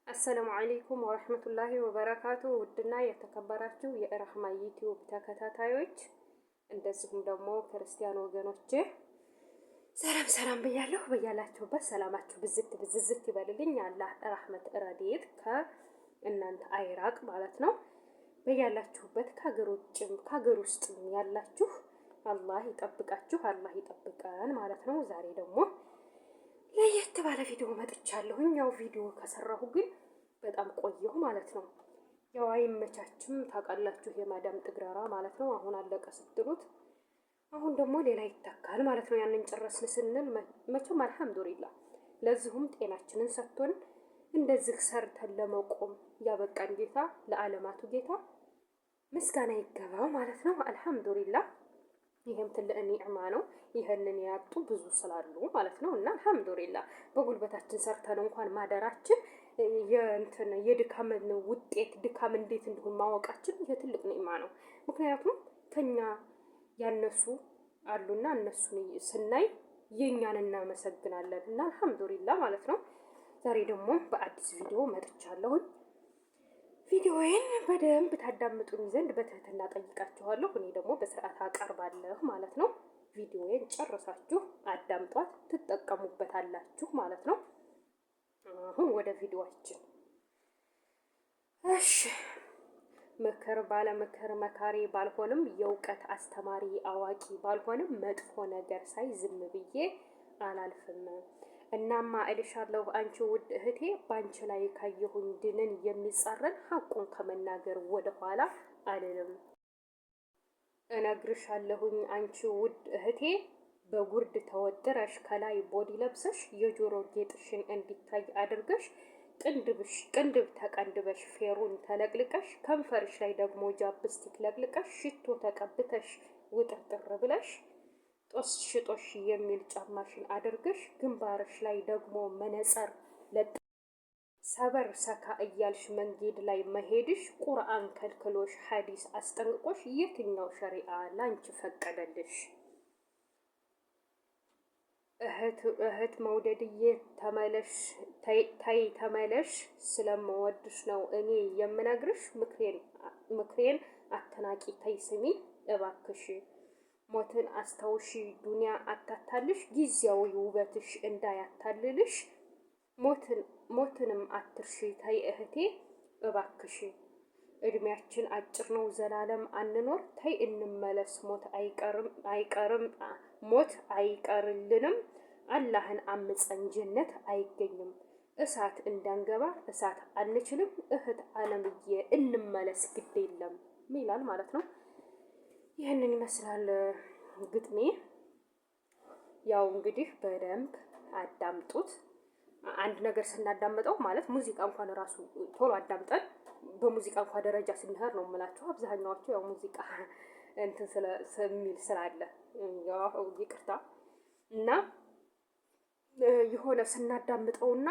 السلام عليكم ورحمة الله وبركاته። ውድና የተከበራችሁ የረህማ ዩቲዩብ ተከታታዮች እንደዚሁም ደግሞ ክርስቲያን ወገኖቼ ሰላም ሰላም ብያለሁ። በያላችሁበት ሰላማችሁ ብዝት ብዝዝት ይበልልኝ። አላህ ረህመት ረድኤት ከእናንተ አይራቅ ማለት ነው። በያላችሁበት ከሀገር ውጭም ከሀገር ውስጥም ያላችሁ አላህ ይጠብቃችሁ፣ አላህ ይጠብቀን ማለት ነው። ዛሬ ደግሞ ለየት ባለ ቪዲዮ መጥቻለሁኝ። ያው ቪዲዮ ከሰራሁ ግን በጣም ቆየሁ ማለት ነው። ያው አይመቻችም ታውቃላችሁ፣ የማዳም ጥግረራ ማለት ነው። አሁን አለቀ ስትሉት አሁን ደግሞ ሌላ ይተካል ማለት ነው። ያንን ጨረስን ስንል መቼም አልሐምዱሊላ ለዚሁም ጤናችንን ሰጥቶን እንደዚህ ሰርተን ለመቆም ያበቃን ጌታ ለዓለማቱ ጌታ ምስጋና ይገባው ማለት ነው። አልሐምዱሊላ ይህም ትልቅ ኒዕማ ነው። ይህንን ያጡ ብዙ ስላሉ ማለት ነው። እና አልሐምዱሊላ በጉልበታችን ሰርተን እንኳን ማደራችን የእንትን የድካምን ውጤት ድካም እንዴት እንደሆን ማወቃችን ይህ ትልቅ ኒዕማ ነው። ምክንያቱም ከኛ ያነሱ አሉና እነሱን ስናይ የእኛን እናመሰግናለን። እና አልሐምዱሊላ ማለት ነው። ዛሬ ደግሞ በአዲስ ቪዲዮ መጥቻለሁኝ። ቪዲዮዬን በደንብ ታዳምጡኝ ዘንድ በትህትና ጠይቃችኋለሁ። እኔ ደግሞ በስርዓት አቀርባለሁ ማለት ነው። ቪዲዮዬን ጨርሳችሁ አዳምጧት፣ ትጠቀሙበታላችሁ ማለት ነው። አሁን ወደ ቪዲዮአችን። እሺ፣ ምክር ባለምክር መካሪ ባልሆንም የእውቀት አስተማሪ አዋቂ ባልሆንም መጥፎ ነገር ሳይ ዝም ብዬ አላልፍም። እናማ እልሻለሁ አንቺ ውድ እህቴ ባንቺ ላይ ካየሁኝ ድንን የሚጻረን ሐቁን ከመናገር ወደኋላ አልልም። እነግርሻለሁኝ አንቺ ውድ እህቴ በጉርድ ተወጥረሽ ከላይ body ለብሰሽ የጆሮ ጌጥሽን እንዲታይ አድርገሽ ቅንድብ ተቀንድበሽ ፌሩን ተለቅልቀሽ ከንፈርሽ ላይ ደግሞ chapstick ለቅልቀሽ ሽቶ ተቀብተሽ ውጥርጥር ብለሽ ጦስ ሽጦሽ የሚል ጫማሽን አድርገሽ ግንባርሽ ላይ ደግሞ መነጸር ለጥ ሰበር ሰካ እያልሽ መንገድ ላይ መሄድሽ ቁርአን ከልክሎሽ ሐዲስ አስጠንቅቆሽ የትኛው ሸሪአ ላንቺ ፈቀደልሽ? እህት መውደድዬ ተመለሽ፣ ተይ ተመለሽ፣ ስለምወድሽ ነው እኔ የምነግርሽ። ምክሬን አተናቂ ተይ ስሚ እባክሽ። ሞትን አስታውሺ፣ ዱንያ አታታልሽ፣ ጊዜያዊ ውበትሽ እንዳያታልልሽ። ሞትንም አትርሺ ተይ እህቴ እባክሽ። እድሜያችን አጭር ነው ዘላለም አንኖር፣ ተይ እንመለስ ሞት አይቀርም ሞት አይቀርልንም። አላህን አምፀን ጀነት አይገኝም። እሳት እንዳንገባ እሳት አንችልም። እህት አለምዬ እንመለስ ግድ የለም ይላል ማለት ነው። ይህንን ይመስላል ግጥሜ። ያው እንግዲህ በደንብ አዳምጡት። አንድ ነገር ስናዳምጠው ማለት ሙዚቃ እንኳን ራሱ ቶሎ አዳምጠን በሙዚቃ እንኳን ደረጃ ስንሄድ ነው የምላቸው። አብዛኛዎቹ ያው ሙዚቃ እንትን የሚል ስላለ ይቅርታ እና የሆነ ስናዳምጠውና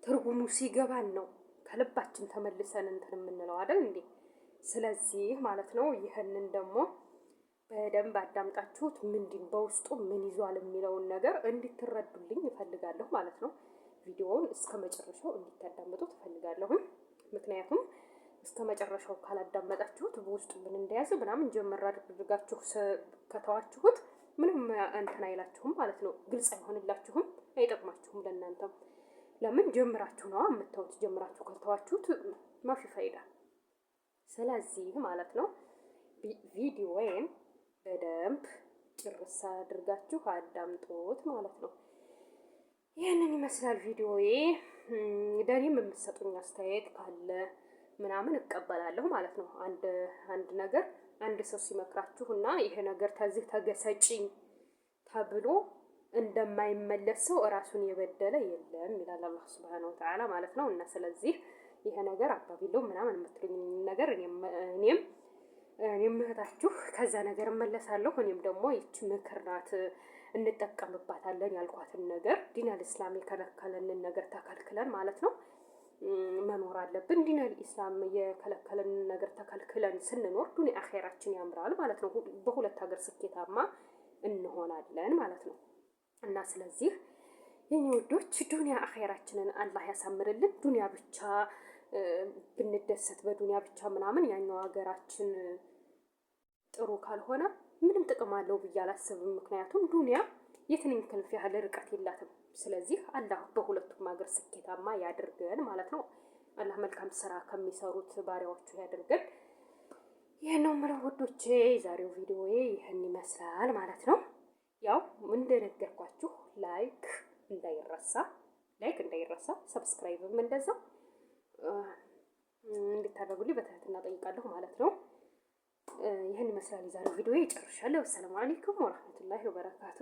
ትርጉሙ ሲገባን ነው ከልባችን ተመልሰን እንትን የምንለው አይደል እንዴ? ስለዚህ ማለት ነው ይህንን ደግሞ በደንብ አዳምጣችሁት ምንድን በውስጡ ምን ይዟል የሚለውን ነገር እንድትረዱልኝ እፈልጋለሁ ማለት ነው። ቪዲዮውን እስከ መጨረሻው እንድታዳምጡት እፈልጋለሁኝ። ምክንያቱም እስከ መጨረሻው ካላዳመጣችሁት በውስጡ ምን እንደያዘ ምናምን ጀመር አድርጋችሁ ከተዋችሁት ምንም እንትን አይላችሁም ማለት ነው። ግልጽ አይሆንላችሁም፣ አይጠቅማችሁም ለእናንተም። ለምን ጀምራችሁ ነዋ የምታዩት። ጀምራችሁ ከተዋችሁት ማፊ ፋይዳ። ስለዚህ ማለት ነው ቪዲዮዬን በደንብ ጭርስ አድርጋችሁ አዳምጡት ማለት ነው። ይህንን ይመስላል ቪዲዮዬ። ለእኔም የምትሰጡኝ አስተያየት ካለ ምናምን እቀበላለሁ ማለት ነው። አንድ አንድ ነገር አንድ ሰው ሲመክራችሁ እና ይሄ ነገር ተዚህ ተገሰጪኝ ተብሎ እንደማይመለስ ሰው እራሱን የበደለ የለም ይላል አላህ ሱብሃነሁ ወተዓላ ማለት ነው። እና ስለዚህ ይሄ ነገር አባቢለው ምናምን የምትሉኝ ነገር እኔም እኔም እህታችሁ ከዛ ነገር እመለሳለሁ። እኔም ደግሞ ይቺ ምክር ናት እንጠቀምባታለን ያልኳትን ነገር دين الإسلام የከለከለንን ነገር ተከልክለን ማለት ነው መኖር አለብን። دين الإسلام የከለከለንን ነገር ተከልክለን ስንኖር ዱኒያ አኼራችን ያምራል ማለት ነው። በሁለት ሀገር ስኬታማ እንሆናለን ማለት ነው። እና ስለዚህ የኔ ውዶች ዱንያ አኼራችንን አላህ ያሳምርልን። ዱንያ ብቻ ብንደሰት በዱንያ ብቻ ምናምን ያኛው ሀገራችን ጥሩ ካልሆነ ምንም ጥቅም አለው ብዬ አላስብም። ምክንያቱም ዱንያ የትንኝ ክንፍ ያህል ርቀት የላትም። ስለዚህ አላህ በሁለቱም ሀገር ስኬታማ ያድርገን ማለት ነው። አላህ መልካም ስራ ከሚሰሩት ባሪያዎቹ ያድርገን። ይህን ነው የምለው ውዶቼ። የዛሬው ቪዲዮዬ ይህን ይመስላል ማለት ነው። ያው እንደነገርኳችሁ like እንዳይረሳ፣ like እንዳይረሳ፣ subscribe ም እንደዛው እንድታደርጉልኝ በትህትና ጠይቃለሁ ማለት ነው። ይህን ይመስላል የዛሬው ቪዲዮ። ይጨርሻለሁ። السلام عليكم ورحمة الله وبركاته።